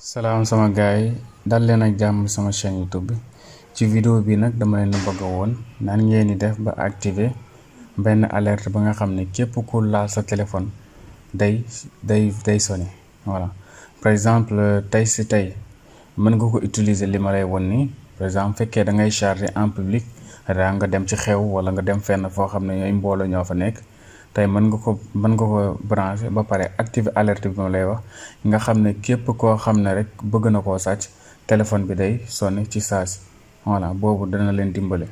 Salaam sama gaay dal leen ak jàmm sama chaîne YouTube bi ci vidéo bi nag dama leen bëgg woon nan ngeen di def ba activer benn alerte ba nga xam ne képp ku laal sa téléphone day sonné. Voilà, par exemple tey si tey mën nga ko utiliser li ma lay won nii. Par exemple fekkee da ngay charger en public daa nga dem ci xew wala nga dem fenn foo xam ne ñooy mbooloo ñoo fa nekk. tey mën nga ko brancher ba pare activer alerte bi ma lay wax nga xam ne képp koo xam ne rek bëgg na koo sàcc téléphone bi day sonné ci saasi. Voilà, boobu dana leen dimbale.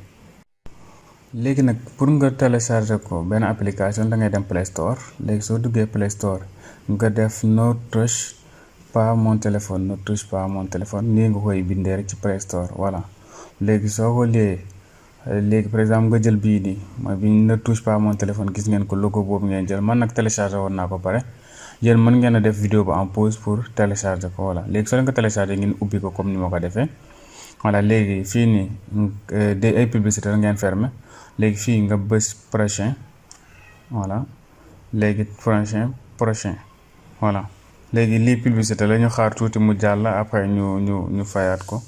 léegi nag pour nga télécharger ko benn application da ngay dem Play Store. léegi soo duggee Play Store nga def ne touche pas mon téléphone, ne touche pas mon téléphone, nii nga koy bindee rek ci Play Store. Voilà, léegi soo ko léegi par exemple nga jël bii nii mooy bi ne touche pas mon téléphone, gis ngeen ko logo boobu ngeen jël. man nag télécharger woon naa ko pare, yéen mën ngeen a def vidéo ba en pause pour télécharger ko. Voilà, léegi soo leen ko télécharger ngeen ubbi ko comme ni ma ko defee. Voilà, léegi fii nii day ay publicité la ngeen fermer. léegi fii nga bës prochain. voilà, léegi prochain. voilà, léegi lii publicité la, ñu xaar tuuti mu jàll après ñu fayaat ko.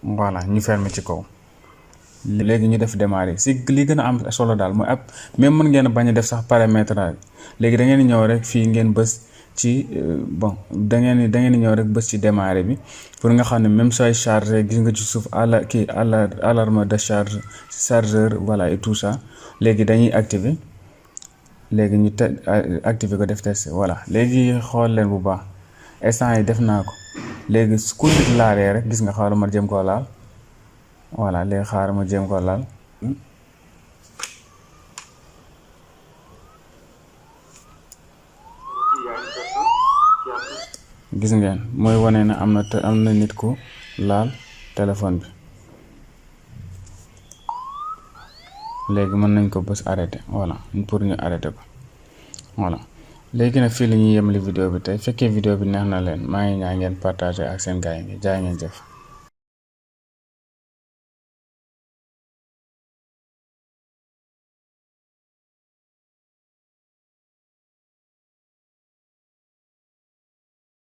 voilà, ñu fermer ci kaw. léegi ñu def démarrer. si li gën a am solo daal mooy même mën ngeen a bañ a def sax paramétrage. léegi da ngeen di ñëw rek fii ngeen bës ci da ngeen di ñëw rek bës ci démarrer bi pour nga xam ne même sooy chargé gis nga ci suuf alarme de chargeur. voilà et tout ça. léegi dañuy activer. léegi ñu activer ko def test. voilà, léegi xool leen bu baax instant yi def naa ko. léegi su ko nit laalee rek gis nga xaaral ma jëm koo laal. voilà, léegi xaaral ma jéem ko laal. gis ngeen mooy wane na am na nit ku laal téléphone bi. léegi mën nañ ko bës arrêté. voilà, pour ñu arrêté ko. voilà, léegi nag fii la ñuy yemali vidéo bi tey. fekkee vidéo bi neex na leen maa ngi ñaan ngeen partagé ak seen gaay yi jaay ngeen jëf.